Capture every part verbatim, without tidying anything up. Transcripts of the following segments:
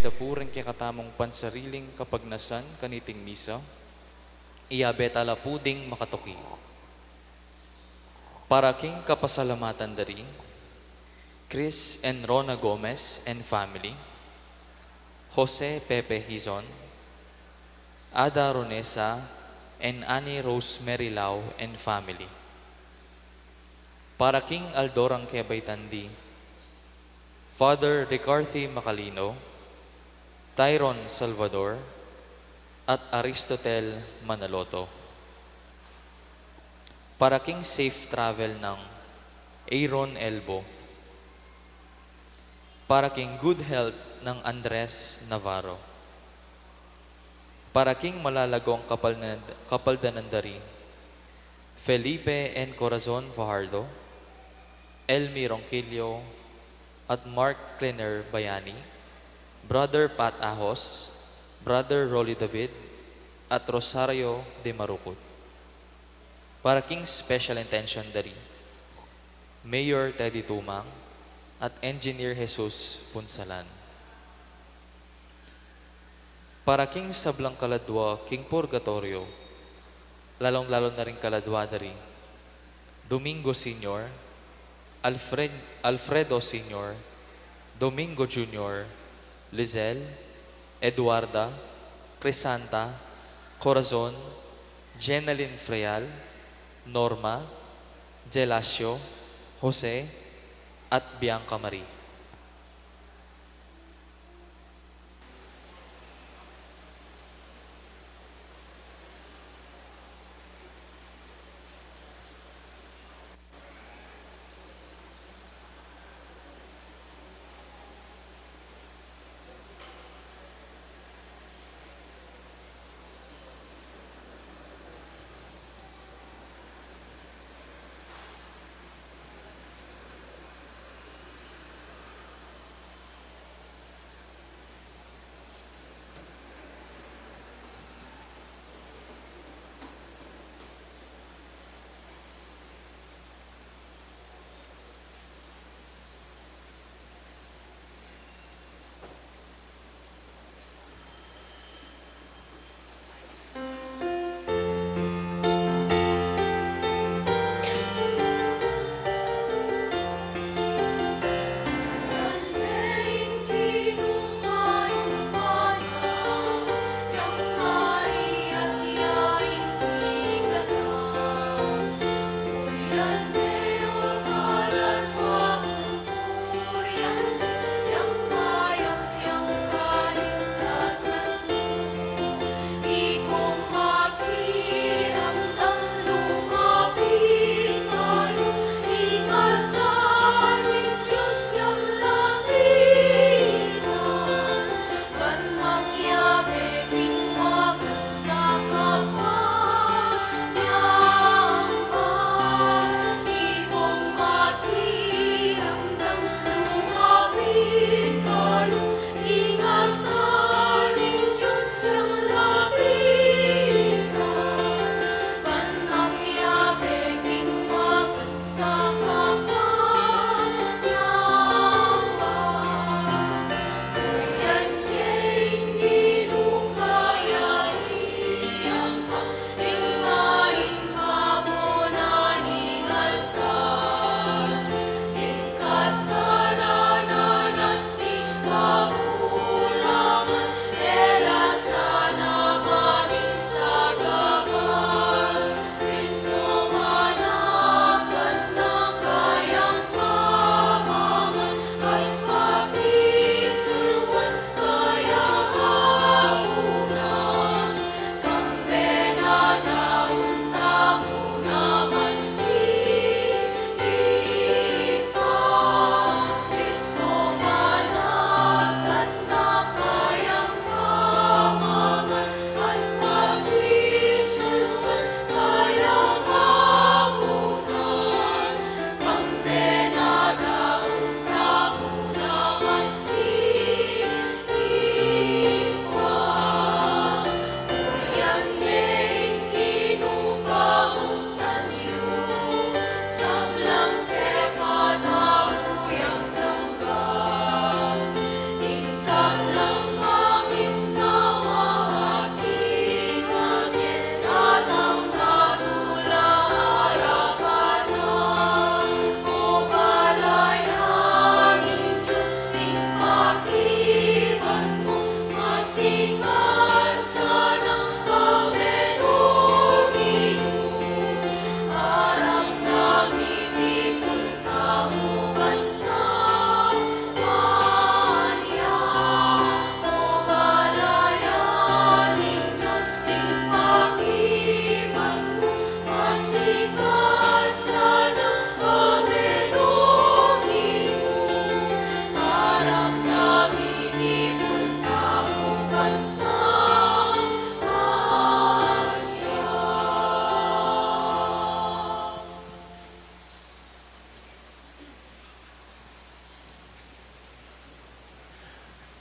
Ita pu ring kekatamung pansariling kapagnasan kaniting misa, iyabe ta la pu ding makatuki. Para king kapasalamatan da ri Chris and Rona Gomez and family, Jose Pepe Hizon, Ada Ronesa and Annie Rosemary Lau and family. Para king aldo rang kebaitan di, Father Ricarthy Macalino, Tyron Salvador, at Aristotel Manaloto. Para king safe travel nang Aaron Elbo. Para king good health nang Andres Navarro. Para king malalagong kapal na, kapaldanan da ri Felipe and Corazon Fajardo, Elmi Ronquillo, at Mark Cleaner Bayani, Brother Pat Ahos, Brother Rolly David, at Rosario de Marucut. Para king special intention da ri Mayor Teddy Tumang at Engineer Jesus Punsalan. Para king sablang kaladua king purgatoryo, lalong-lalo na ring kaladua da ri Domingo Senior, Alfred, Alfredo Senior, Domingo Junior, Lizelle, Eduarda, Crisanta, Corazon, Jenalyn Freal, Norma, Gelasio, Jose, at Bianca Marie.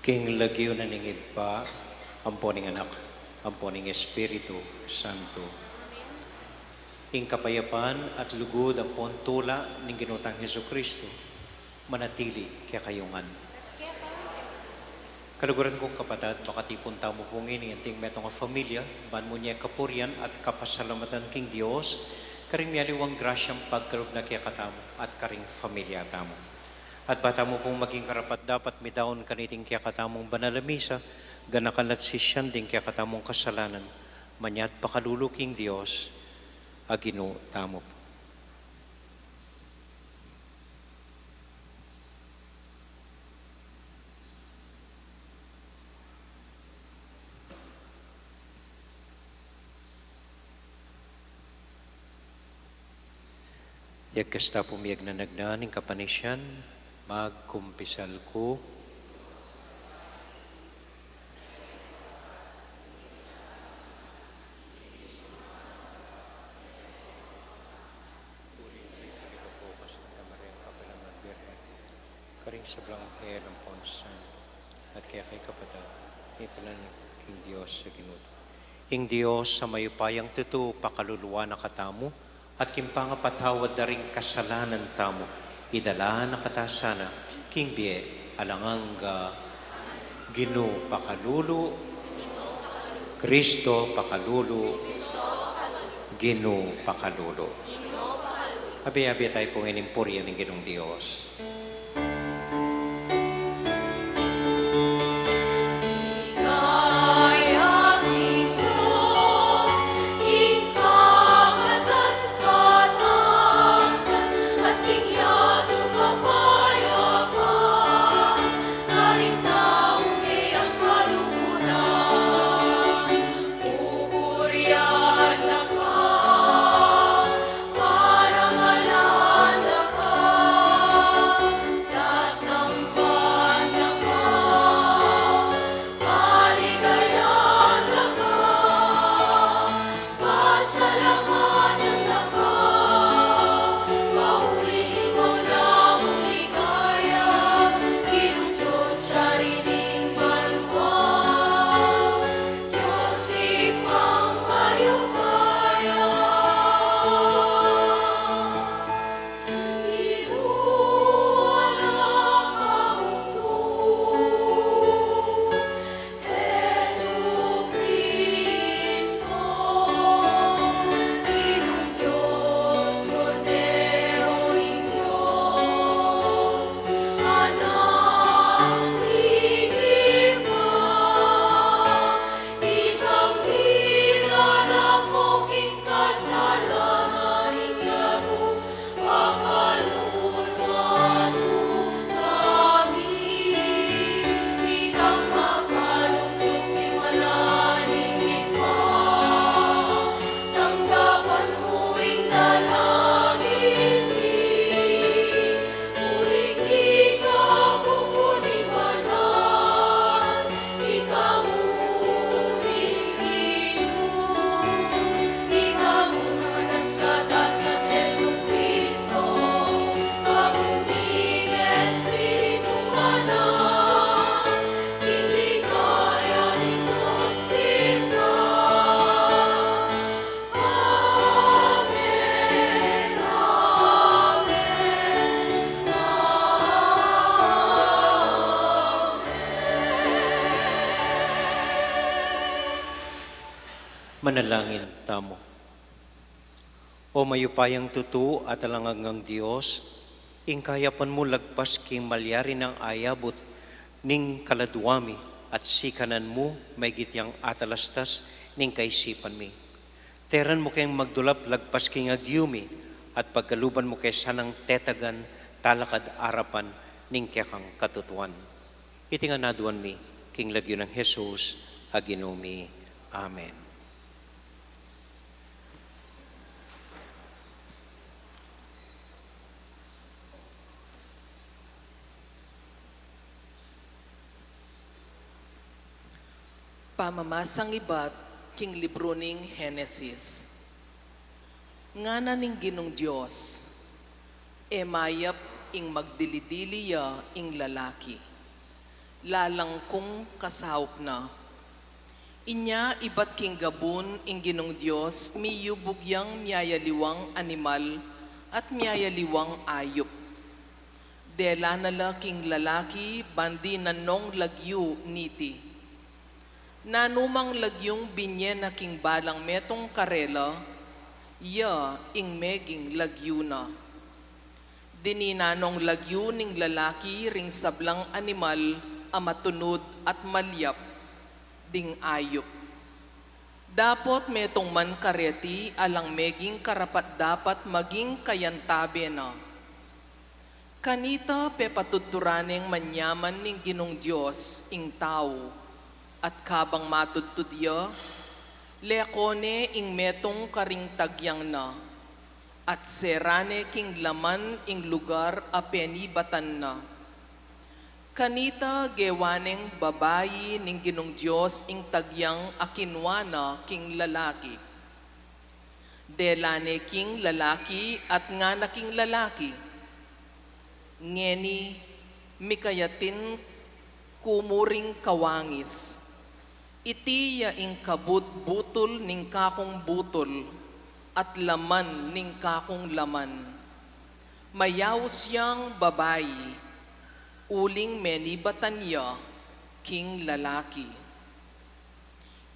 King lagyu na ning Ibpa, ampo ning Anak, ampo ning Espiritu Santo. Ing kapayapan at lugud ampon tula ning Ginu tang Jesucristo manatili kekayu ngan. Kaluguran kung kapatad, makatipun tamu pu ngeni anting metung a familia ban mu ne kapurian at kapasalamatan king Dios karing mialiwang grasyang pagkalub na kekatamu at karing familia tamu. At ba tamu pung maging karapat-dapat midaun kaniting kekatamung banal a misa, ganakan at sisian ding kekatamung kasalanan, manyad pakalulu king Dios a Ginu tamu. Yagkas ta pu miyagnanagnan ing kapanisian, magkumpisal ku. Karing sablang anghel ampon santo, at kekay kapatad, ipunan king Dios a Ginu ta. Ing Dios a mayupayang tutu pakaluluan na katamu, at king pangapatawad da ring kasalanan tamu, idala na kata sana king bie alang angga. Ginu pakalulu, Kristo pakalulu, Ginu pakalulu. Abe-abe tayu pu ngeni ing purian ning Ginung Dios. Manalangin tamu. O mayupayang tutu at alang anggang Dios, ing kayapan mu lagpas king malyari nang ayabut ning kaladua mi at sikanan mu maigit yang atalastas ning kaisipan mi. Teran mu keng magdulap lagpas king agyu mi, at pagkaluban mu ke sanang tetagan talakad arapan ning kekang katutuan. Iti ngan aduan mi king lagyu nang Jesus a Ginu mi. Amen. Pamamasang ibat king libru ning Henesis. Ngana ning Ginung Dios, e mayap ing magdili-dili ya ing lalaki. Lalang kung kasaup na. Inya ibat king gabun ing Ginung Dios, miyubug yang miyayaliwang animal at miyayaliwang ayup. Dela na la king lalaki ban dinan nong lagyu niti. Nanumang lagyung binye na king balang metung karela, ya ing meging lagyu na. Dininan nong lagyu ning lalaki ring sablang animal a matunud at malyap, ding ayup. Dapot metung man kareti alang meging karapat-dapat maging kayantabe na. Kanita pepatuturan neng manyaman ning Ginung Dios ing tau, at kabang matudtud ya, leko ne ing metung karing tagyang na, at sera ne king laman ing lugar a penibatan na. Kanita gewa neng babai ning Ginung Dios ing tagyang a kinua na king lalaki. Dela ne king lalaki at ngana king lalaki, "Ngeni, mikayatin ku mu ring kawangis. Iti ya ing kabud butul ning kakung butul at laman ning kakung laman. Mayaus yang babai," uling menibatan ya king lalaki.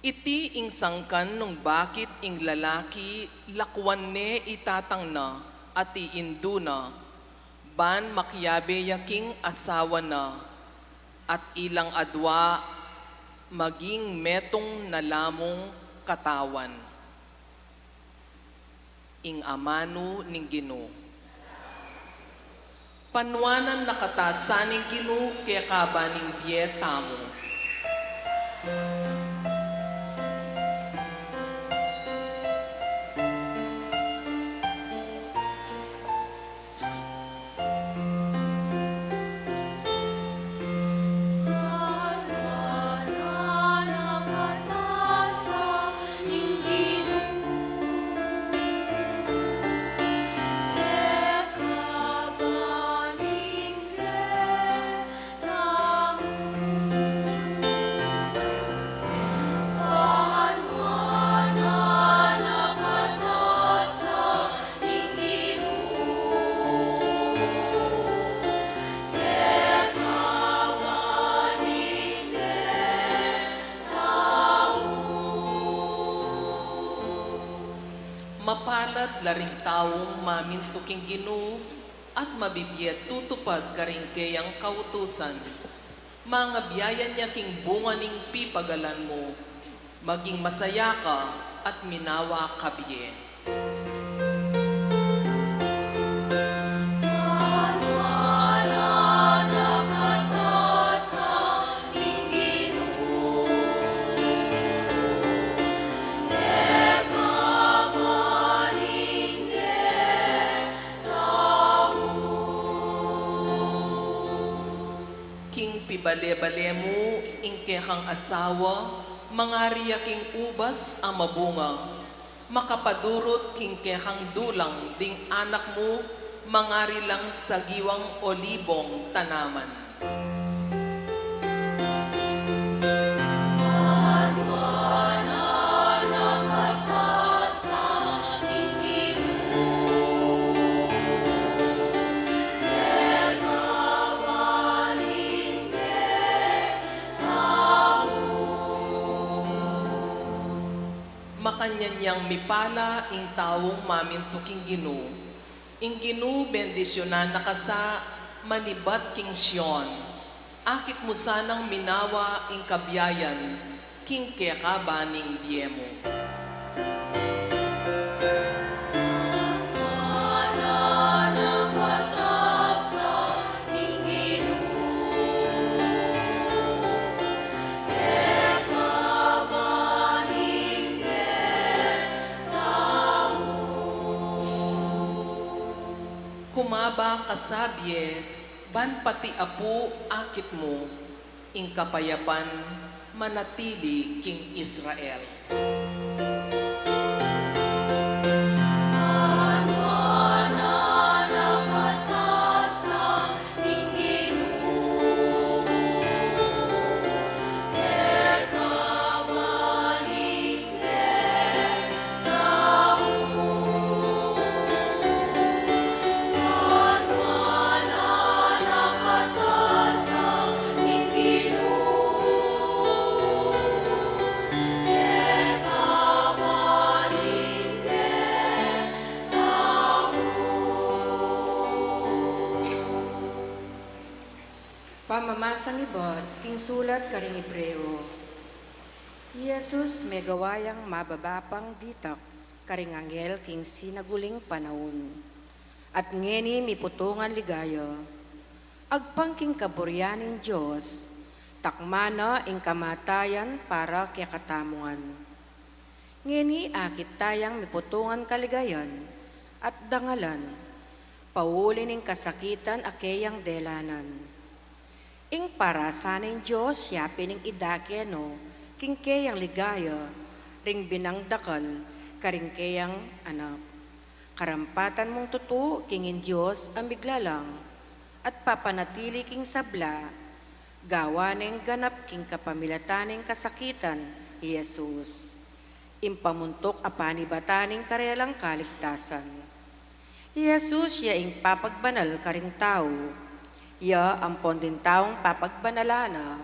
Iti ing sangkan nung bakit ing lalaki lakuan ne i tatang na at i indu na, ban makiabe ya king asawa na, at ilang adua maging metung na la mung katawan. Ing amanu ning Ginu. Panuanan na kata sa ning Ginu keka ban ing bie tamu. Mapalad la ring taung mamintu king Ginu, at mabibie tutupad karing keyang kautusan. Mangabiayan ya king bunga ning pipagalan mu. Maging masaya ka at minawa ka bie. King pibale-bale mu ing kekang asawa, mangari ya king ubas a mabunga. Makapadurut king kekang dulang ding anak mu, mangari lang sagiwang olibong tanaman. Makanyan yang mipala ing taung mamintu king Ginu. Ing Ginu bendisyunan na ka sa manibat king Sion. Akit mu sanang minawa ing kabiayan king kekaban ning bie mu. Kumaba ka sa bie, ban pati apu akit mu, ing kapayapan manatili king Israel. Pamamasang ibat king sulat karing Hebreo. I Jesus megawa yang mababa pang ditak karing anghel king sinaguling panaun. At ngeni miputungan ligaya, agpang king kaburian ning Dios, takma na ing kamatayan para kekatamu ngan. Ngeni akit tayang miputungan kaligayan at dangalan, pauli ning kasakitan a keyang delanan. Ing parasa ning Dios ya pin ing idake no king keyang ligaya ring binang dakal karing keyang anak. Karampatan mung tutu king ing Dios a miglalang at papanatili king sabla, gawa neng ganap king kapamilatan ning kasakitan i Jesus. Ing pamuntuk a panibatan ning karelang kaligtasan. I Jesus ya ing papagbanal karing tau, ya ampon ding taung papagbanalan na,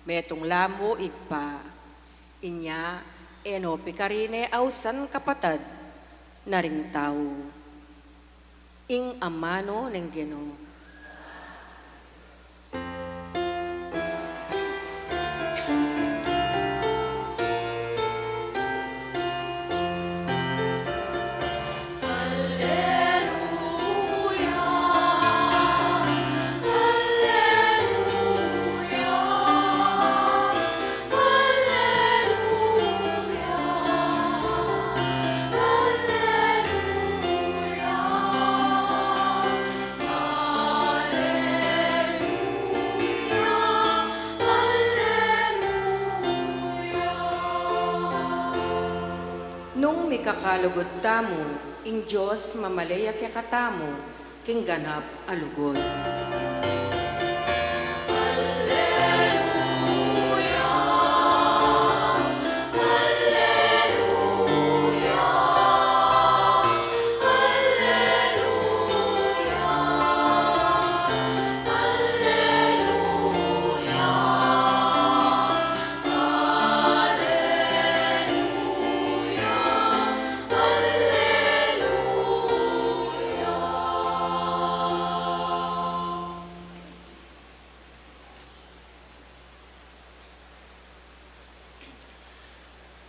metung la mu Ibpa. Inya e no pikarine ausan kapatad na ring tau. Ing amanu ning Ginu. Nung mikakalugud tamu, ing Dios mamale ya kekatamu king ganap a lugud.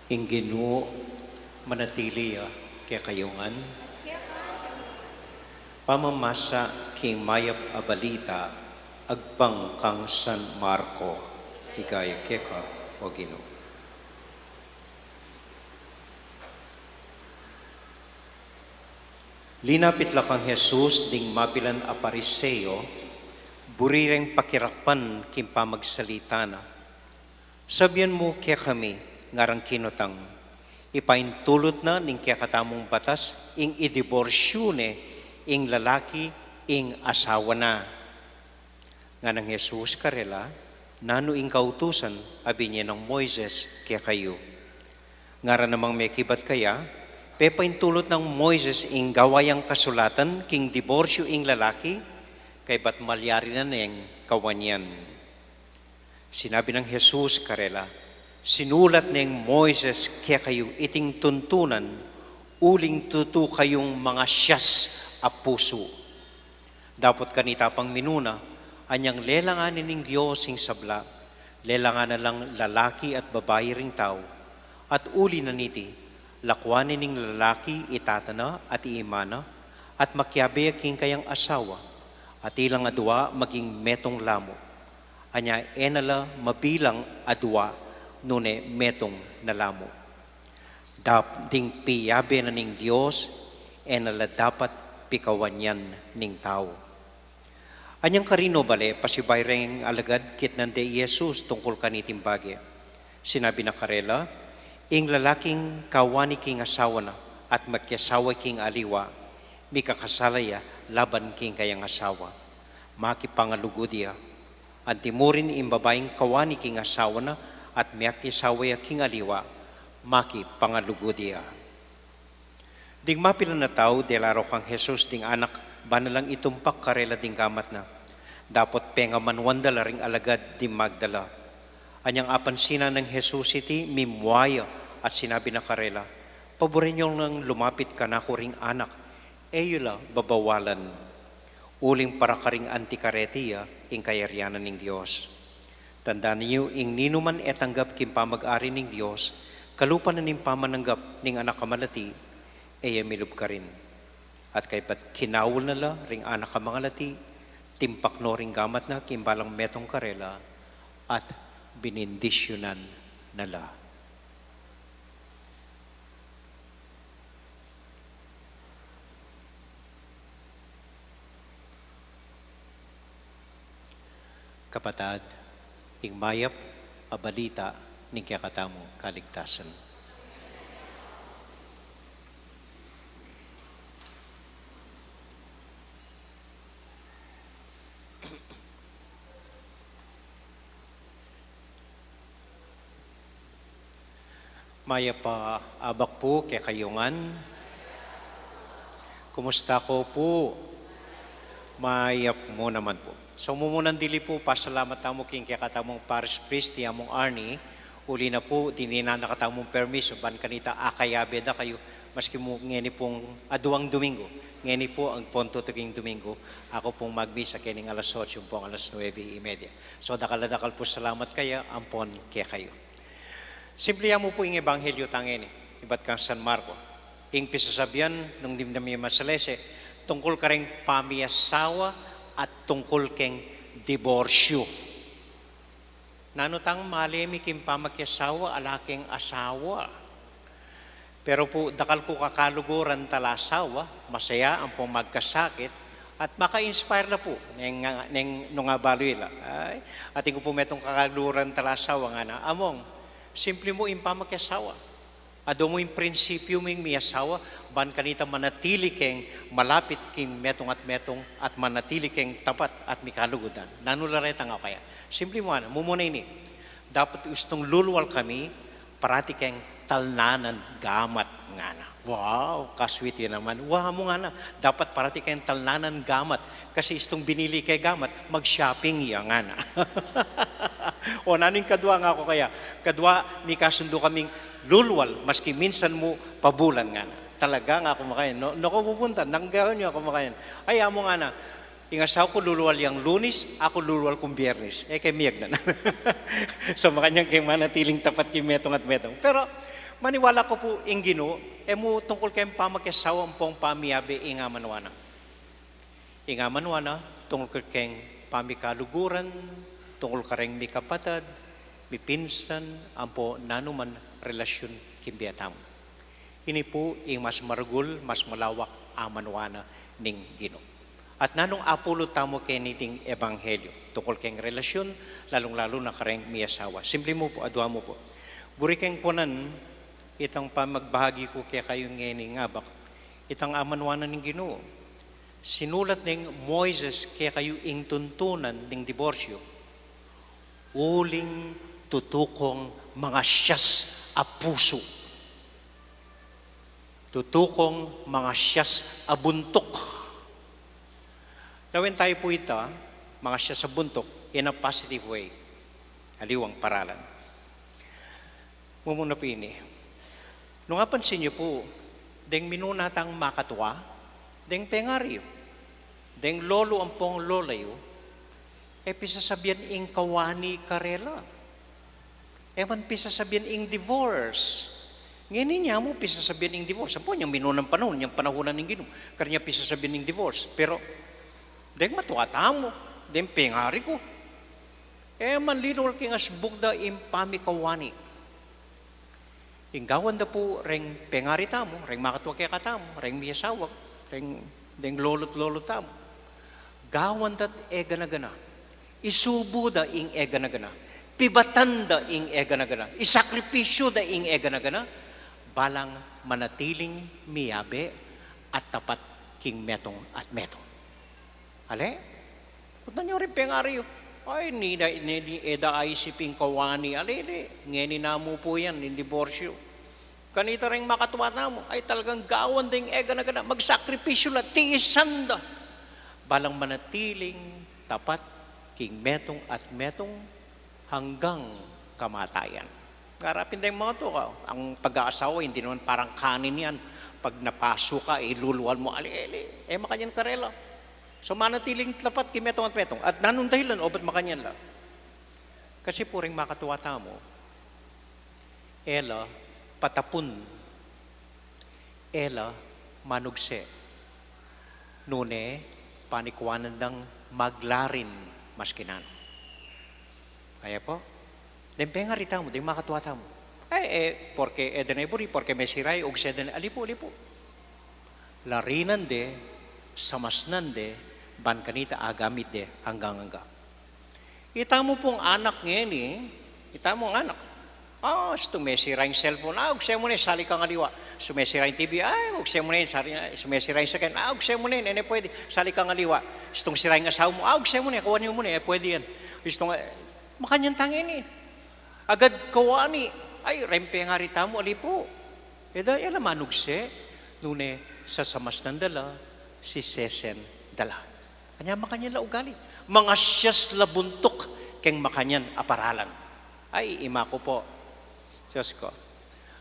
Ing Ginu manatili ya kekayu ngan. Pamamasa king mayap a balita agpang kang San Marco. Ligaya keka, o Ginu. Linapit la kang Jesus ding mapilan a Pariseo, buri reng pakirapan king pamagsalita na. Sabian mu kekami, ngarang kinutang, ipaintulut na ning kekatamung batas ing idiborsyu ne ing lalaki ing asawa na. Nganang Jesus karela, nanu ing kautusan a binie nang Moises kekayu? Ngara namang mekibat kaya, pepaintulut nang Moises ing gawa yang kasulatan king diborsyu ing lalaki, kaybat malyari na neng kawan yan. Sinabi nang Jesus karela, sinulat neng Moises kekayu iting tuntunan, uling tutu kayung mangasias a pusu. Dapot kanita pang minuna, anyang lelangan ne ning Dios ing sabla, lelangan na lang lalaki at babai ring tau, at uli na niti, lakuan ne ning lalaki i tata na at i ima na, at makiabe ya king kayang asawa, at ilang adua maging metung la mu. Anya e na la mabilang adua nune metung na la mu. Dap-, ding piabe na ning Dios, e na la dapat pikawan yan ning tau. Anyang karin no bale, pasibayu reng alagad kitnan de i Jesus tungkul kaniting bage. Sinabi na karela, ing lalaking kawani king asawa na at makiasawa king aliwa, mikakasala ya laban king kayang asawa. Makipangalugud ya. Anti mu rin ing babaing kawani king asawa na at miakiasawa ya king aliwa, makipangalugud ya. Ding mapilan a tau, dela rau kang Jesus ding anak, ban na lang itumpak karela ding gamat na. Dapot pengamanuan da la ring alagad ding magdala. Anyang apansinan nang Jesus iti, mimua ya at sinabi na karela, paburen yu lang lumapit kanaku ring anak, e yu la babawalan. Uling para karing anti kareti ya ing kayarian ning Dios. Tandanan yu, ing ninuman e tanggap king pamag-ari ning Dios, kalupa na ning pamananggap ning anak a malati, e ya milub karin. At kaybat kinaul na la ring anak a mangalati, timpak no ring gamat na king balang metung karela, at binindisyunan na la. Kapatad, ing mayap a balita ning kekatamung kaligtasan. Mayap a abak pu kekayu ngan. Kumusta ko pu? Mayap mu naman pu. So, mumunan dili pu, pasalamat tamu king kekatamung parish priest, i Among Arnie, uli na pu, dininan na katamung permiso, ban kanita akayabe da kayu, maski mu ngeni pung aduang Domingo, ngeni pu ampong tutuking Domingo, aku pung magmisa kening alas otso ampong alas nuebe y media. So, dakal a dakal pu salamat kaya, ampon kekayu. Simple ya mu pu ing ebanghelyo tang ngeni, ibat kang San Marco. Ing pisasabian, nung dimdam ya masalese, tungkul kareng pamiasawa at tungkul keng diborsyo. Nanu tang male mi king pamakiasawa, ala keng asawa? Pero pu, dakal ku kakaluguran tala asawa, masaya ampong magkasakit, at maka-inspire la pu, neng, neng, nung abalu ila. Ay, atin ku pu metung kakaluguran tala asawa ngana, Among, simple mu ing pamakiasawa. Adwa mu ing prinsipyu ming miasawa, ban kanita manatili keng malapit king metung at metung at manatili keng tapat at mikaluguran. Nanu la retang o kaya? Simple mu ngana, mumuna ini. Dapat istung lulual kami, parati keng talnanan gamat ngana. Wow, ka-sweet ya naman. Wow, mu ngana, dapat parati keng talnanan gamat. Kasi istung binili ke gamat, mag-shopping ya ngana. O nanu ing kadwa ngaku kaya? Kadwa, mikasundu kaming lulual, maski minsan mu pabulan ngana. Talaga ngaku makayan. No, no ko pupunta, nanggawan niyo aku makayan. Ay, amu ngana, ing asawa ku lulual yang Lunes, aku lulual kung Biyernes. E ke miyagnan. So, makanyan keng manatiling tapat king metung at metung. Pero, maniwala ku pu ing Ginu, e mu tungkul keng pamakiasawa ampong pamiabe ing amanuan na. Ing amanuan na, tungkul keng pamikaluguran, tungkul kareng mikapatad, mipinsan, ampo nanuman relasyun king bie tamu. Ini pu ing mas maragul, mas malawak a amanuan na ning Ginu. At nanung apulu tamu keniting ebanghelyo tungkul keng relasyun, lalung-lalu na kareng miasawa? Simple mu pu, adwa mu pu. Buri keng kuanan, itang pamagbahagi ku kekayu ngening abak, itang amanuan na ning Ginu. Sinulat neng Moises kekayu ing tuntunan ning diborsyo. Uling tutu kong mangasias a pusu. Tutu kong mangasias a buntuk. Lawen tayu pu ita, mangasias a buntuk, in a positive way. Aliwang paralan. Mumuna pu ini. Nung apansin yu pu, deng minuna tang makatua, deng pengari yu, deng lolo ampong lola yu, e pisasabian ing kawani karela. E man pisasabian ing divorce. Ngeni nya mu pisasabian ing divorce. Ampo nyang minunang panahun, nyang panahunan ning Ginu, karnya pisasabian ing divorce. Pero, deng matua tamu, deng pengari ku, e man linulung king asbuk da ing pamikawani. Ing gawan da pu reng pengari tamu, reng makatua kekatamu, reng miasawa, reng, deng lolo't lolo tamu. Gawan da't e gana-gana. Isubu da ing e gana-gana. Pibatan da ing e gana-gana. Isakripisyu da ing e gana-gana. Balang manatiling miabe at tapat king metung at metung. Ale? Kutnan yu ring pengari yu. Ay, ni da, ni, ni, e da aisip ing kawani. Ale, ale. Ngeni na mu pu yan, ing diborsyo. Kanita reng makatua tamu. Ay, talagang gawan da ing e gana-gana. Magsakripisyu la, tiisan da. Balang manatiling tapat king metung at metung hanggang kamatayan. Ngarapin deng makatua, ang pag-aasawa, hindi naman parang kanin yan. Pag napaso ka, ilulual mu, ali, ali. E makanyan karela. So, manatiling tapat king metung at metung. At nanung dahilan, obat makanyan la. Kasi pu ring makatua tamu, e la patapun, e la manugse, nune panikuanan dang maglarin maski nanu. Aya pu, deng pengari tamu, deng makatua tamu. Ay, e, porke e da ne buri, porke mesira ya, ugse da ne, ali pu, ali pu. Larinan de, samasnan de, ban kanita agamit de anggang angga. Itamu pung anak ngeni, itamu pung anak. Ah, istung mesira ing cellphone, ah, ugse mu ne, sali kang aliwa. Istung mesira ing T V, ah, ugse mu ne, sali, istung mesira ing saken, ah, ugse mu ne, e ne pwede, sali kang aliwa. Istung sira ing asawa mu, ah, ugse mu ne, kuanan mu ne, e pwede yan. Istung, eh, makanyan tang ini. Agad kawani, ay, reng pengari tamu, ali pu. E da, e la manugse, nune sasamasnan da la, sisesen da la. Anya makanyan la ugali. Mangasias la buntuk keng makanyan a paralan. Ay, ima ku pu. Diyos ku.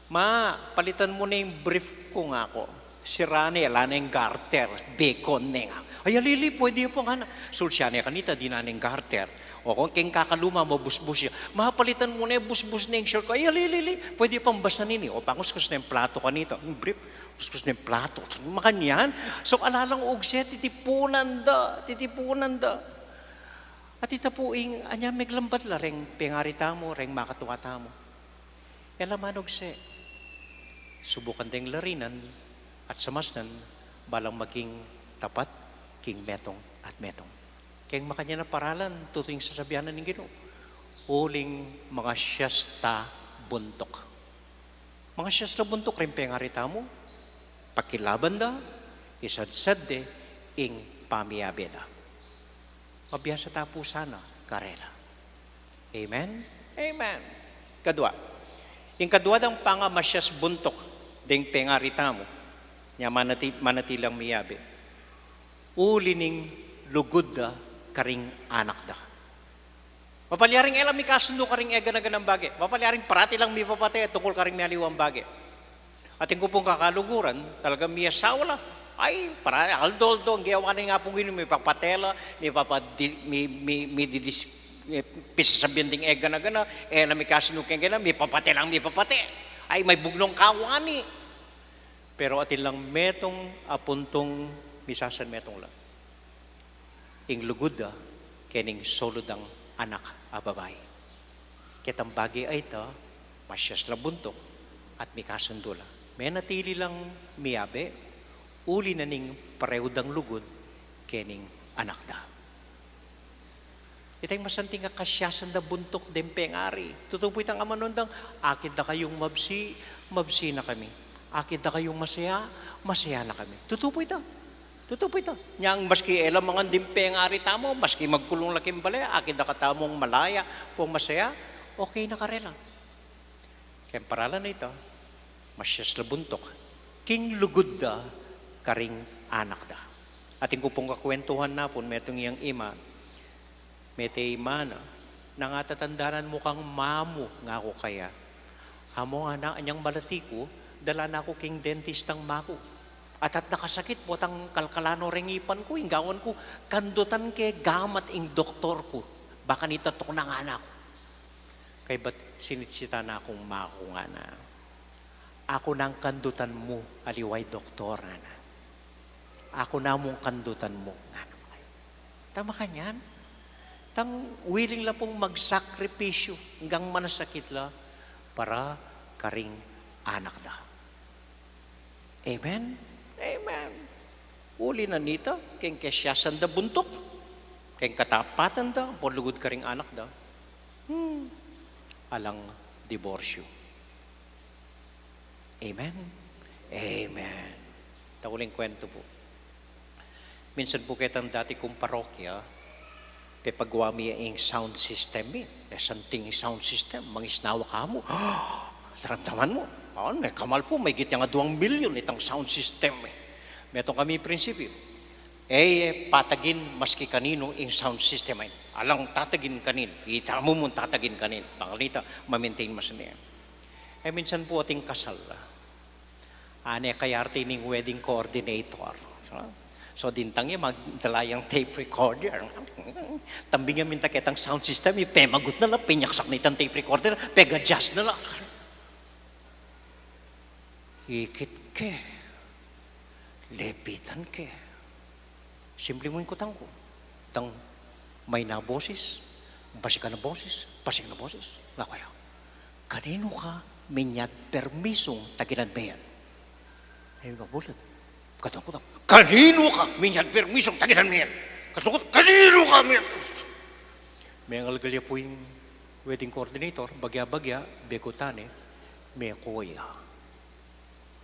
Ma, palitan mu ne ing brief ku, ngana ku. Sira ne, ala neng garter, bekon ne, ngana. Ay, ali, ali, pwede ya pu, ngana. Sulsian ne kanita, dinan neng garter. O kung keng kakaluma, mabusbus ya. Ma, palitan mu ne, busbus ne ing short ku. Ay, ali, ali, ali, pwede ya pang basan ini. O, panguskus neng platu kanita. Ing brief, kuskus neng platu. Makanyan. So, ala lang ugse, titipunan da, titipunan da. At ita pu ing, anya meglambat la reng pengari tamu, reng makatua tamu. E la manugse. Subukan deng larinan at samasnan, balang maging tapat king metung at metung. Keng makanyan a paralan, tutu ing sasabian na ning Ginu. Uling mangasias ta buntuk. Mangasias la buntuk reng pengari tamu, pakilaban da, isadsad de ing pamiabe da. Mabiasa ta pu sana karela. Amen? Amen. Kadua. Ing kadua dang pangamasias buntuk deng pengari tamu, nya manati-, manatilang miabe. Uli ning lugud da karing anak da. Mapalyaring e la mikasundu karing e gana-ganang bage. Mapalyaring parati lang mipapate tungkul karing mialiwang bage. Atin ku pung kakaluguran, talagang miyasawa la. Ay, para aldo-aldo, ang gewa na nga pung ini, mipapate la, mipapadi-, mi, mi, mi didis-, mi, pisasabian ding e gana-gana, e la mikasundu keng gana, mipapate lang, mipapate. Ay, may bugnong kawani. Pero atin lang metung a puntung misasan metung la. Ing lugud da, kening solu dang anak a babai. Ketang bage a ita, masias la buntuk, at mikasundu la. Menatili lang miabe, uli na ning pareu dang lugud, kening anak da. Ita ing masanting a kasiasan da buntuk deng pengari. Tutu pu itang amanuan dang, akit da kayung mabsi, mabsi na kami. Akit da kayung masaya, masaya na kami. Tutu pu ita. Tutu pu ita. Nyang maski e la mangan ding pengari tamu, maski magkulung la king bale, akit da katamung malaya, pung masaya, okay na karela. Keng paralan a ita, masias la buntuk king lugud da karing anak da. Atin ku pung kakwentuhan na pun, metung yang ima, mete i mana, nung atatandanan mu kang mamu, ngaku kaya. Amu, ngana, anyang malati ku, dala na ku king dentistang maku. At, at nakasakit, potang kalkalan no reng ipan ku, ing gawan ku, kandutan ke gamat ing doktor ku. Baka nita tuknang, ngana ku. Kaybat sinitsitan na kung maku, ngana. Aku nang kandutan mu, aliwa i doktor, ngana. Aku na mung kandutan mu, ngana. Tama kanyan? Tang willing la pung magsakripisyu, anggang manasakit la, para karing anak da. Amen? Amen. Uli na nita, keng kasiasan da buntuk, keng katapatan da, ampon lugud karing anak da. Hmm. Alang diborsyu. Amen? Amen. Tauling kwentu pu. Minsan pu ketang dati kung parokya, pepagawa mi ing sound system mi. E, santing sound system, mangisnawa ka mu. Daramdaman mu. Awan, mekamal pu, maigit yang aduang milyon itang sound system, e. Metung kami prinsipyu. E ye patagin maski kaninu ing sound system a yan. Alang tatagin kanin. Ita mu mung tatagin kanin. Bang kanita, ma-maintain masin yan. E, minsan pu ating kasal, a. Ane kaya arti ning wedding coordinator. Ha? So, dintang ya, magdala yang tape recorder. Tambing ya, minta ketang sound system, ipemagut na la, pinyaksak na itang tape recorder, peg-adjust na la. Ikit ke, lepitan ke. Simple mu ing kutang ku. Tang mayna bosis, pasikan a bosis, pasikan a bosis. Nga kaya, kaninu ka minyad permisung taginan me yan? Ay, mabulat. Katang kutang, kaninu ka minyad permisung taginan me yan? Katang kutang, kaninu ka minyad? Mengalgal ya pu ing wedding coordinator, bagya-bagya, bekutan e, mekuya.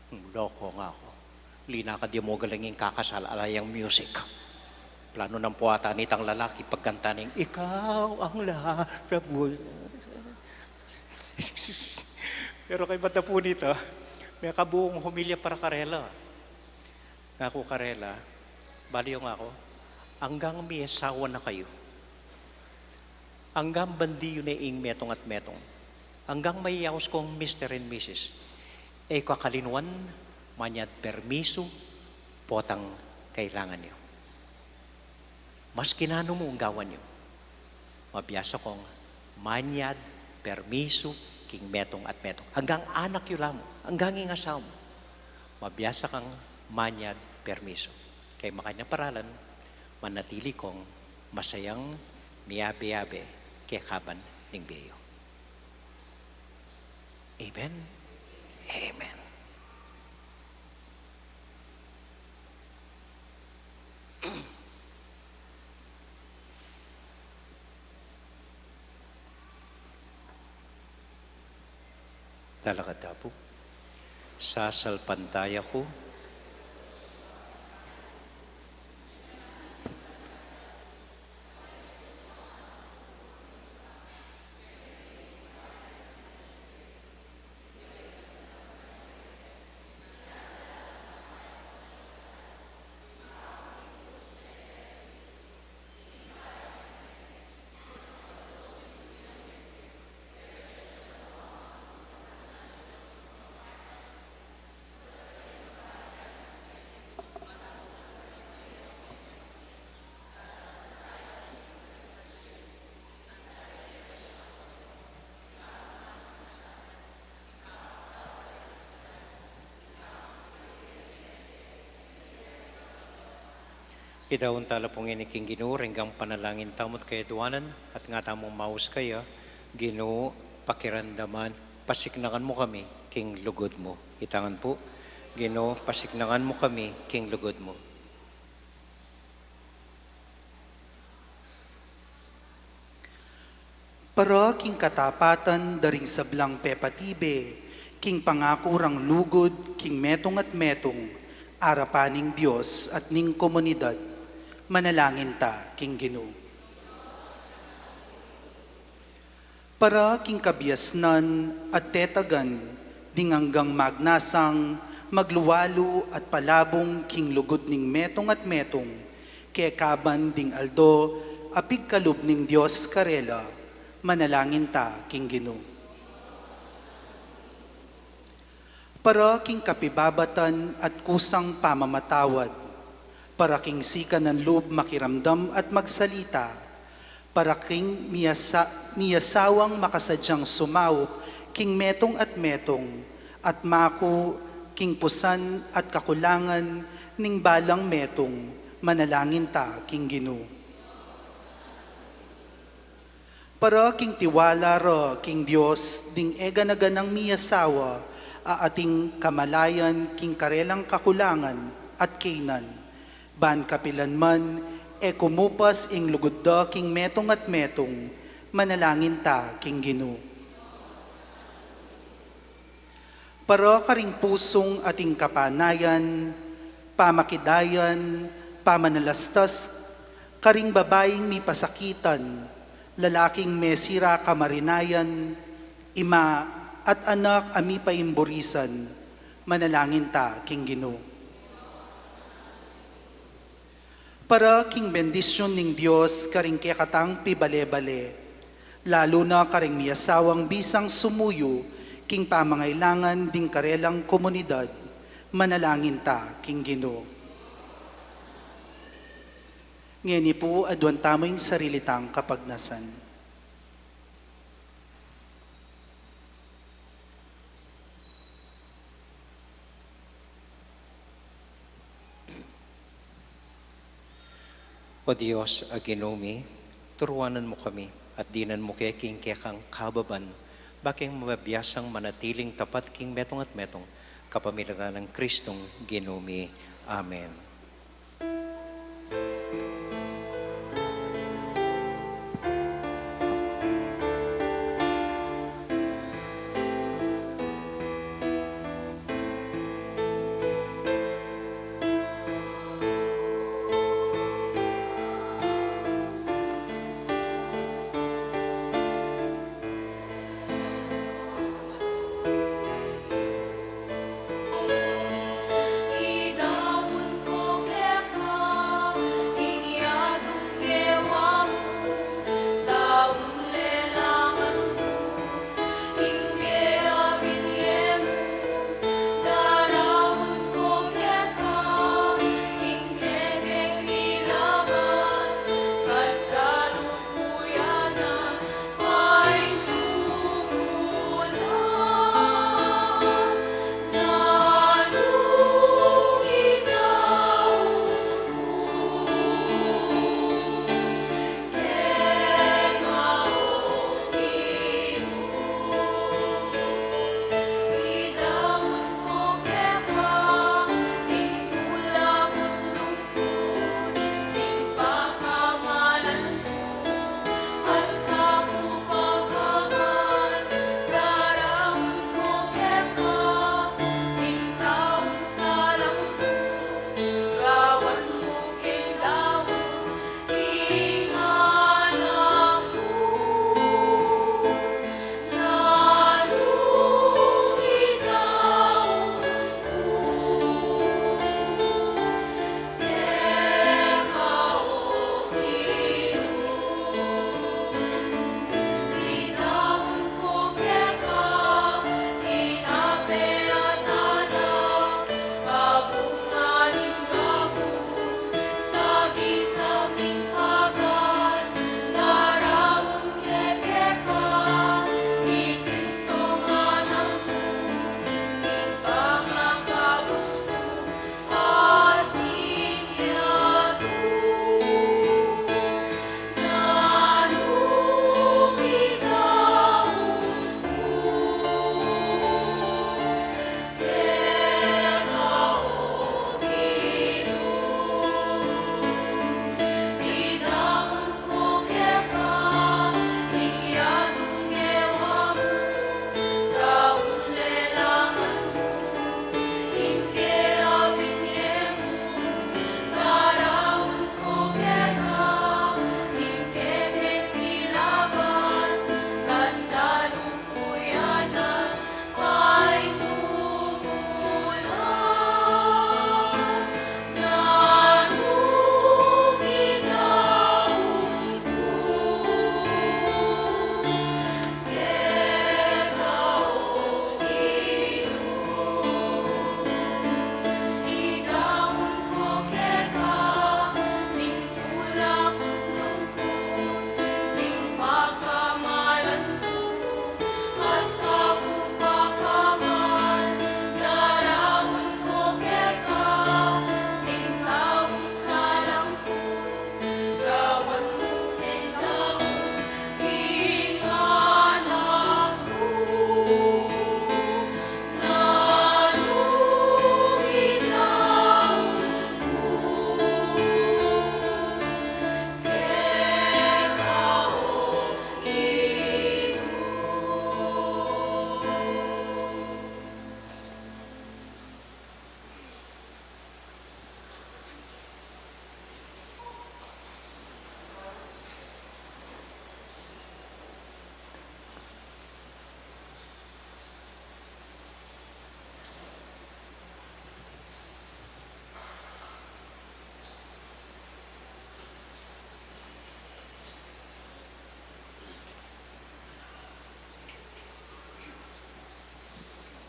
Hmm, loko nga aku. Linakad ya mu galing ing kakasal, ala yang music. Plano nang puwata nitang lalaki, pagkanta ning, "Ikaw ang lahat sa buhay." Pero kaybat na pu nita, mekabuung homilya para karela. Nga ku karela, bale yu nga ku, anggang miyasawa na kayu, anggang bandi yu ne ing metung at metung, anggang mayayaus kong Mister and Missus, e yu kakalinwan manyad permisu potang kailangan yu. Maski nanu mu ing gawan yu, mabiasa kong manyad permisu king metung at metung. Anggang anak yu la mu, anggang ing asawa mu, mabiasa kang manyad permisu. Kay makanyan a paralan, manatili kong masayang miyabe-yabe kekaban ning bie yu. Amen. Amen. Talakad ta pu. Sasalpantaya ku. Idaun ta la pu ngeni king Ginu, reng panalangin tamu at kayadwanan, at nga tamung maus kaya, Ginu, pakiramdaman, pasiknangan mu kami king lugud mu. Itang ngan pu, Ginu, pasiknangan mu kami king lugud mu. Para king katapatan da ring sablang pepatibe king pangaku rang lugud king metung at metung, arapan ning Dios at ning komunidad, manalangin ta king Ginu. Para king kabiasnan at tetagan ding anggang magnasang magluwalu at palabung king lugud ning metung at metung, kekaban ding aldo a pigkalub ning Dios karela, manalangin ta king Ginu. Para king kapibabatan at kusang pamamatawad, para king sikanan lub makiramdam at magsalita, para king miyasa-, miyasawang makasadyang sumaup king metung at metung, at maku king pusan at kakulangan ning balang metung, manalangin ta king Ginu. Para king tiwala ra king Dios ding e gana-ganang miyasawa a ating kamalayan king karelang kakulangan at kaynan, ban kapilan man e kumupas ing lugud da king metung at metung, manalangin ta king Ginu. Para karing pusung ating kapanayan, pamakidayan, pamanalastas, karing babaing mipasakitan, lalaking mesira kamarinayan, ima at anak a mipaimburisan, manalangin ta king Ginu. Para king bendisyun ning Dios karing kekatang pibale-bale, lalu na karing miyasawang bisang sumuyu king pamangailangan ding karelang komunidad, manalangin ta king Ginu. Ngeni pu, aduan tamu ing sarili tang kapagnasan. O Dios a Ginu mi, turuanan mu kami at dinan mu ke king kekang kababan, bakeng mabiasang manatiling tapat king metung at metung, kapamilatan nang Kristong Ginu mi. Amen.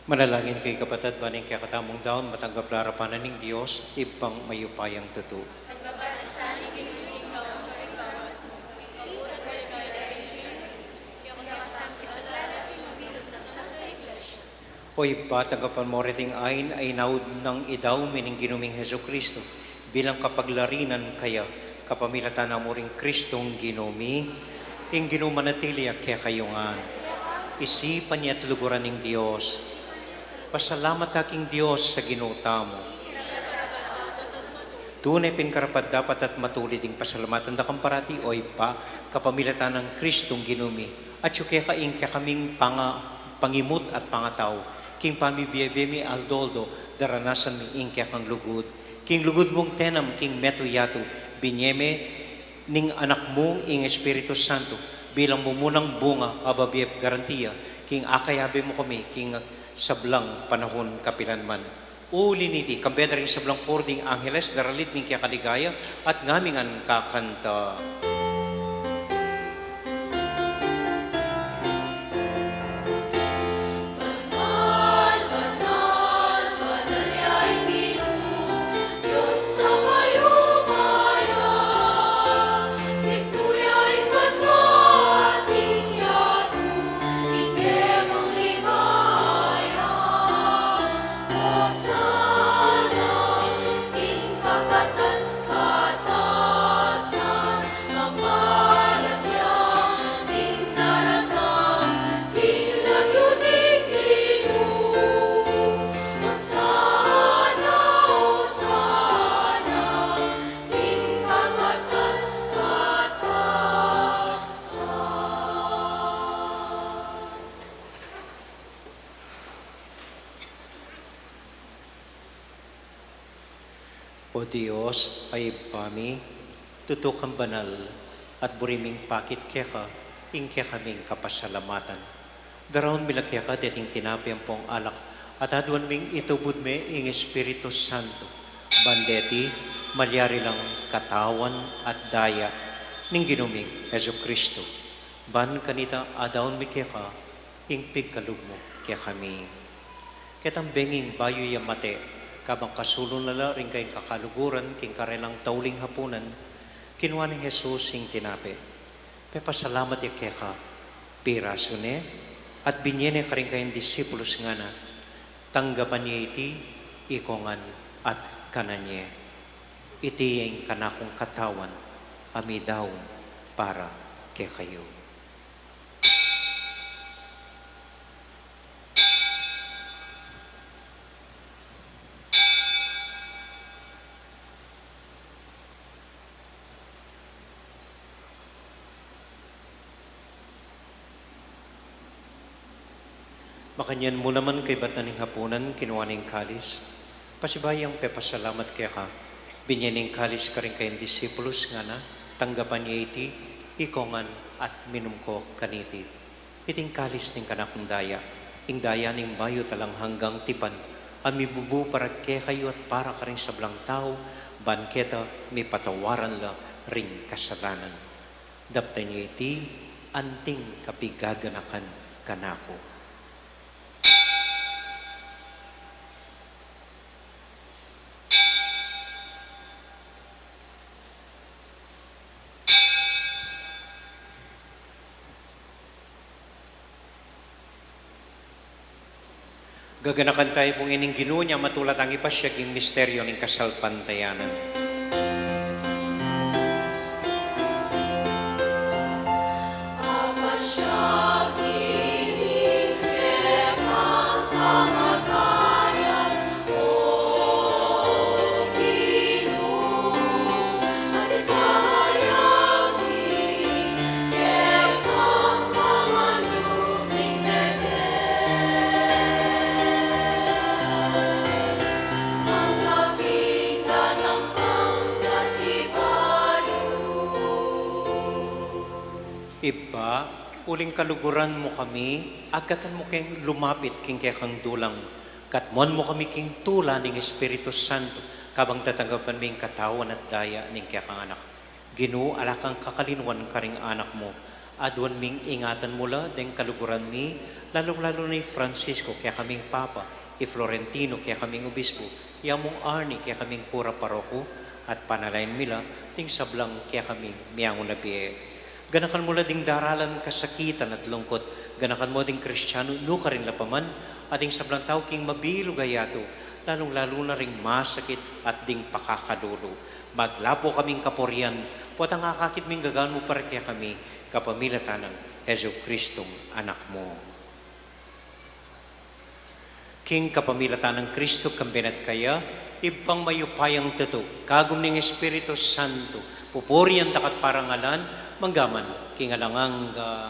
Manalangin kayu, kapatad, ban ing kekatamung daun matanggap la arapan na ning Dios, Ibpang mayupayang tutu. Tanggapan na sa ning Ginu ing O Ibpa, tanggapan mu reting ain a inaud nang idaun mi ning Ginu ming Jesucristo, bilang kapaglarinan kaya, kapamilatan na mu ring Kristong Ginu mi, ing Ginu manatili ya kekayu ngan. Isipan ya at luguran ning Dios. Pasalamat ta king Dios a Ginu tamu. Tune pin karapat-dapat at matulid ing pasalamatan da kang parati, O Ibpa, kapamilatan nang Kristong Ginu mi, atyu keka ing kekaming panga-, pangimut at pangatau, king pamibie-bie mi aldo-aldo, daranasan mi ing kekang lugud. King lugud mung tenam king metung yatu, binie me ning Anak mu ing Espiritu Santo, bilang mumunang bunga a babie at garantiya, king akayabe mu kami, king sablang panahun kapilan man. Uli niti, kambe da ring sablang kor ding angeles, daralit ning kekaligaya, at ngami ngan kakanta. O Dios, a Ibpa mi, tutu kang banal, at buri ming pakit keka ing kekaming kapasalamatan. Daraun mi la keka deting tinape ampong alak, at aduan ming itubud me ing Espiritu Santo, ban deti malyari lang katawan at daya ning Ginu ming Jesucristo. Ban kanita adaun mi keka ing pigkalub mu kekami. Ketang benging bayu ya mate, kabang kasulun na la ring kayang kakaluguran king karelang tauling hapunan, kinua nang Jesus ing tinape, pepasalamat ya keka, pirasu ne, at binie ne karing kayang disipulus, ngana, tanggapan ye iti, ikong ngan at kanan ye. Iti ing kanakung katawan a midaun para kekayu. Makanyan mu naman kaybat na ning hapunan, kinua ne ing kalis, pasibayu yang pepasalamat keka, binie ne ing kalis karing kayang disipulus, ngana, tanggapan ye iti, ikong ngan at minum ko kaniti. Iti ing kalis ning kanakung daya, ing daya ning mayupayang alang anggang tipan, a mibubu para kekayu at para karing sablang tau, ban keta mipatawaran la ring kasalanan. Daptan ye iti, anting kapigaganakan kanaku. Gaganakan tayu pung ining Ginu, nya matula tang ipasiag ing misteryu ning kasalpantayanan. Ibpa, uling kaluguran mu kami, agkatan mu keng lumapit king kekang dulang, katmuan mu kami king tula ning Espiritu Santo, kabang tatanggapan mi ing katawan at daya ning kekang Anak. Ginu, ala kang kakalinuan karing anak mu. Aduan ming ingatan mu la deng kaluguran mi, lalung-lalu na i Francisco, kekaming Papa, i Florentino, kekaming Obispo, i Among Arnie, kekaming Kura Paroko, at panalangin mi la ding sablang kekaming miangu na bie. Ganakan mu la ding daralan kasakitan at lungkut, ganakan mu ding Kristiano nukarin la pa man, at ding sablang tau king mabilug a yatu, lalung-lalu na ring masakit at ding pakakalulu. Maglapu kaming kapurian, potang akakit ming gaganmu para kekami, kapamilatan nang Jesucristong Anak mu. King kapamilatan nang Kristo, kambe na at kaya, Ibpang mayupayang tutu, kagum ning Espiritu Santo, pupurian daka at parangalan, manggaman king alang angga.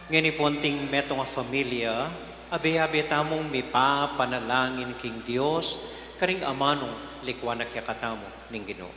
Ngeni pu, anting metung a familia, abe-abe tamung mipapanalangin king Dios, karing amanung likuan na kekatamu ning Ginu.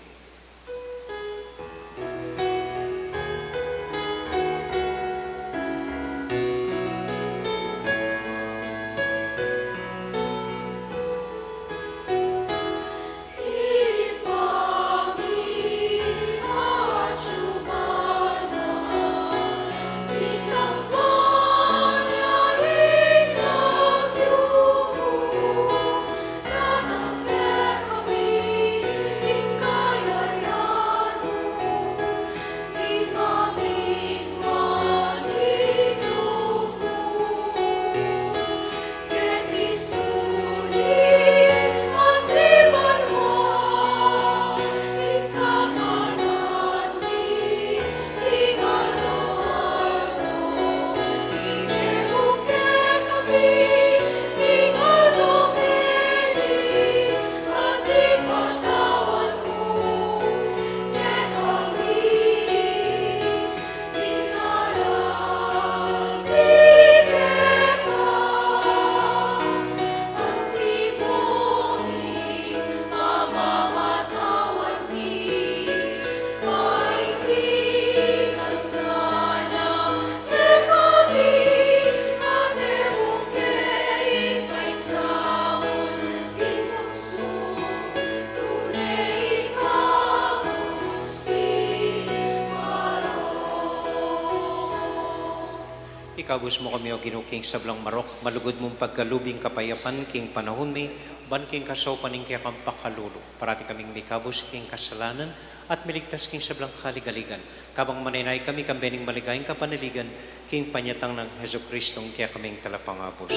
Ikabus mu kami, O Ginu, king sablang marok, malugud mung pagkalub ing kapayapan king panaun mi, ban king kasaupan ning kekang pakalulu, parati kaming mikabus king kasalanan, at miligtas king sablang kaligaligan, kabang manenaya kami kambe ning maligayang kapanaligan, king panyatang nang Jesucristo, ing kekaming Talapangabus.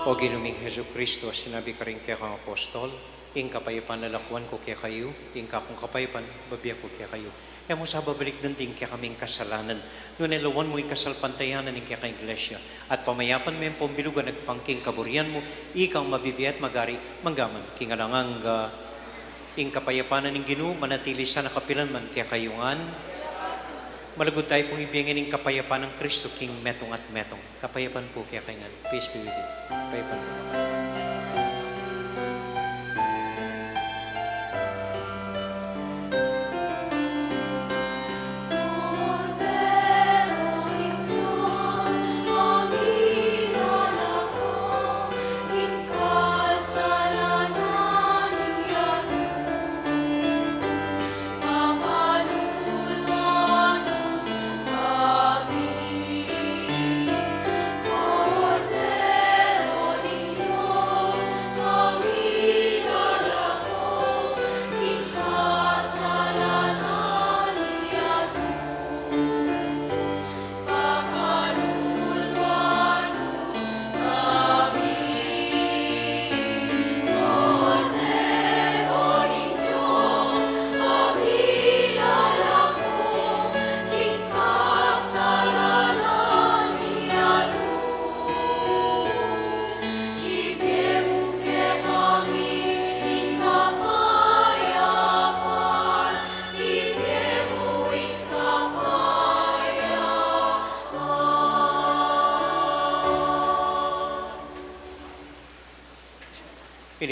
O Ginu ming Jesucristo, a sinabi karing kekang apostol, ing kapayapan lalakuan ku kekayu, ing kakung kapayapan bibie ku kekayu. E mu sa babalikdan ding kekaming kasalanan, nune lawan mu ing kasalpantayanan ning kekang Iglesia, at pamayapan me ampong bilugan agpang king kaburian mu, ikang mabibie at magari, manggaman king alang angga. Ing kapayapan na ning Ginu manatili sana kapilan man kekayu ngan. Malugud tamu pung ibie ngening kapayapan nang Kristo king metung at metung. Kapayapan pu kekayu ngan. Peace be with you. Kapayapan pu.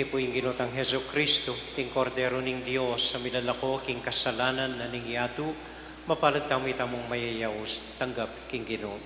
Pu ing Ginu tang Jesucristo, ing Kordero ning Dios, a milalako king kasalanan na ning yatu. Mapalad tamu, itamung mayayaus, tanggap king Ginu.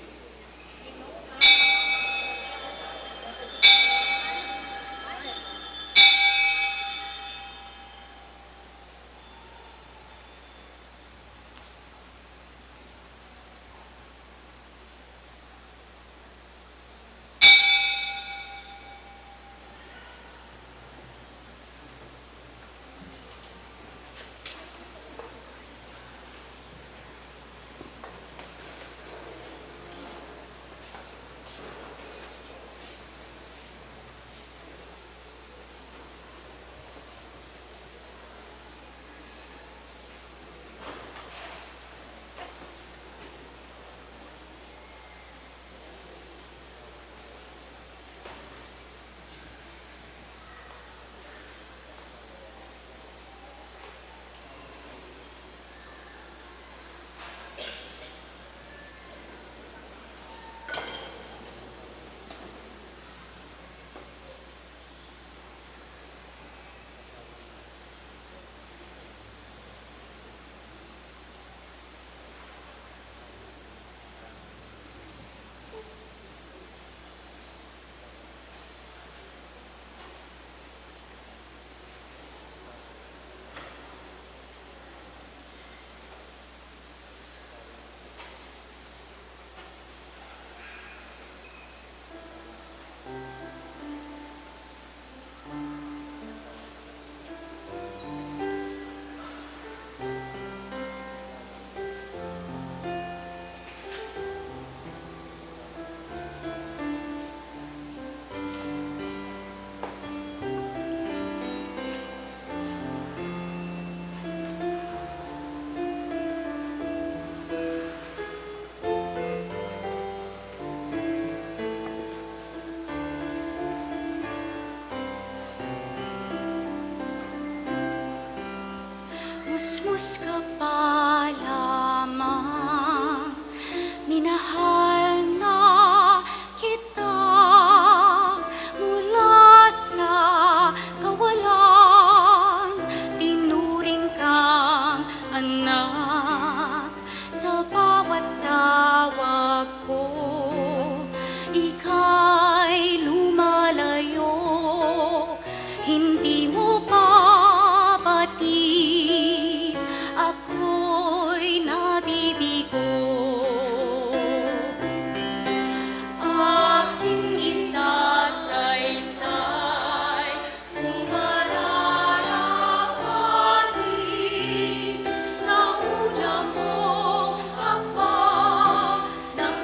Musmus ka pa lamang, minahal na kita mula sa kawalan, tinuring kang anak. Sa bawat tawag ko, ika'y lumalayo, hindi mo pabatid, ako'y nabibigo. Aking isasaysay, kung mararapatin sa una mong hakbang, nang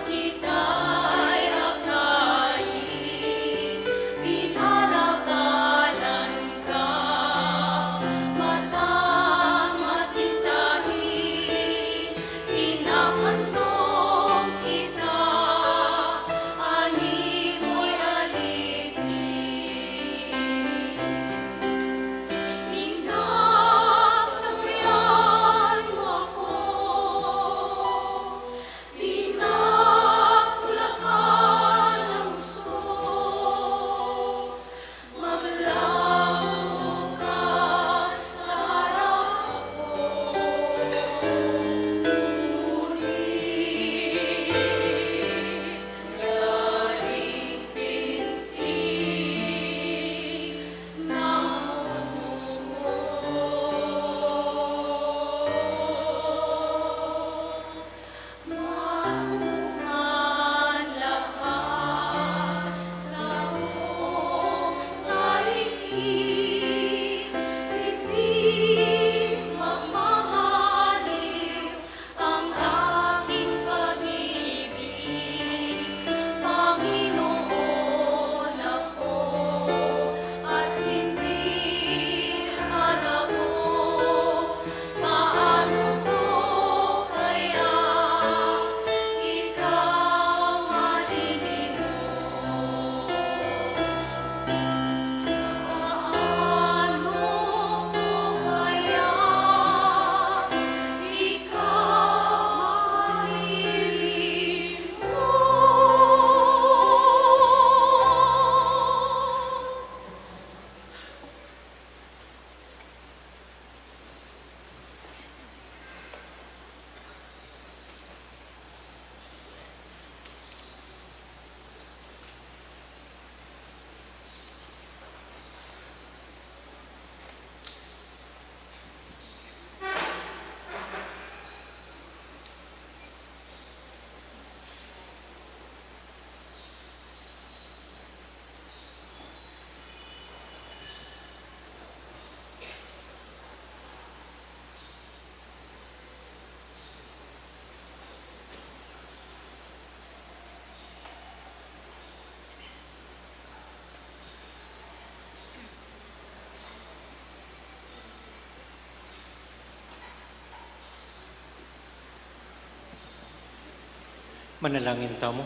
Manalangin tamu.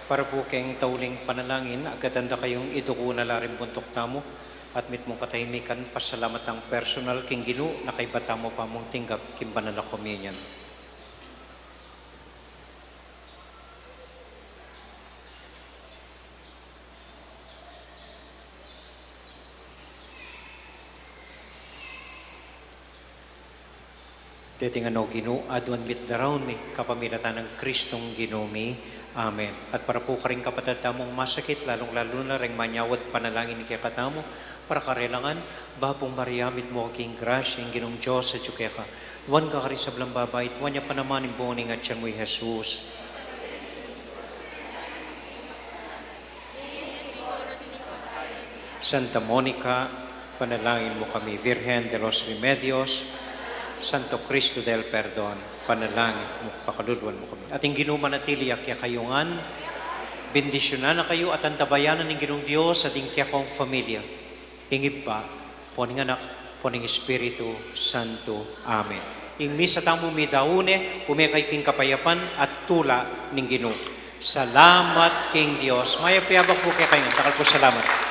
Para pu keng tauling panalangin, agad da kayung iduku na la ring buntuk tamu, at mitmung katahimikan, pasalamat tang personal king Ginu, na kaybat tamu pa mung tinggap king banal a komunyon. Deti ngan, O Ginu, aduan mi't daraun mi kapamilatan nang Kristong Ginu mi. Amen. At para pu karing kapatad tamung masakit, lalung-lalu na reng manyawad panalangin kekatamu, para karela ngan, Bapu Maria, mitmu ka king grasya, ing Ginung Dios atyu keka. Nuan ka karing sablang babai, at nuan ya pa naman ing bunga ning atian mu, i Jesus. Santa Monica, panalangin mu kami. Virgen de los Remedios, Santo Cristo del Perdon, panalangin mu, pakaluluan mu kami. At ing Ginu manatili ya kekayu ngan, bendisyunan na kayu at antabayanan ning Ginung Dios at ing kekong familia, ing Ibpa, ampo ning Anak, ampo ning Espiritu Santo. Amen. Ing misa tamu midaun ne, ume kayu king kapayapan at tula ning Ginu. Salamat king Dios. Mayap a abak pu kekayu ngan. Dakal pung salamat.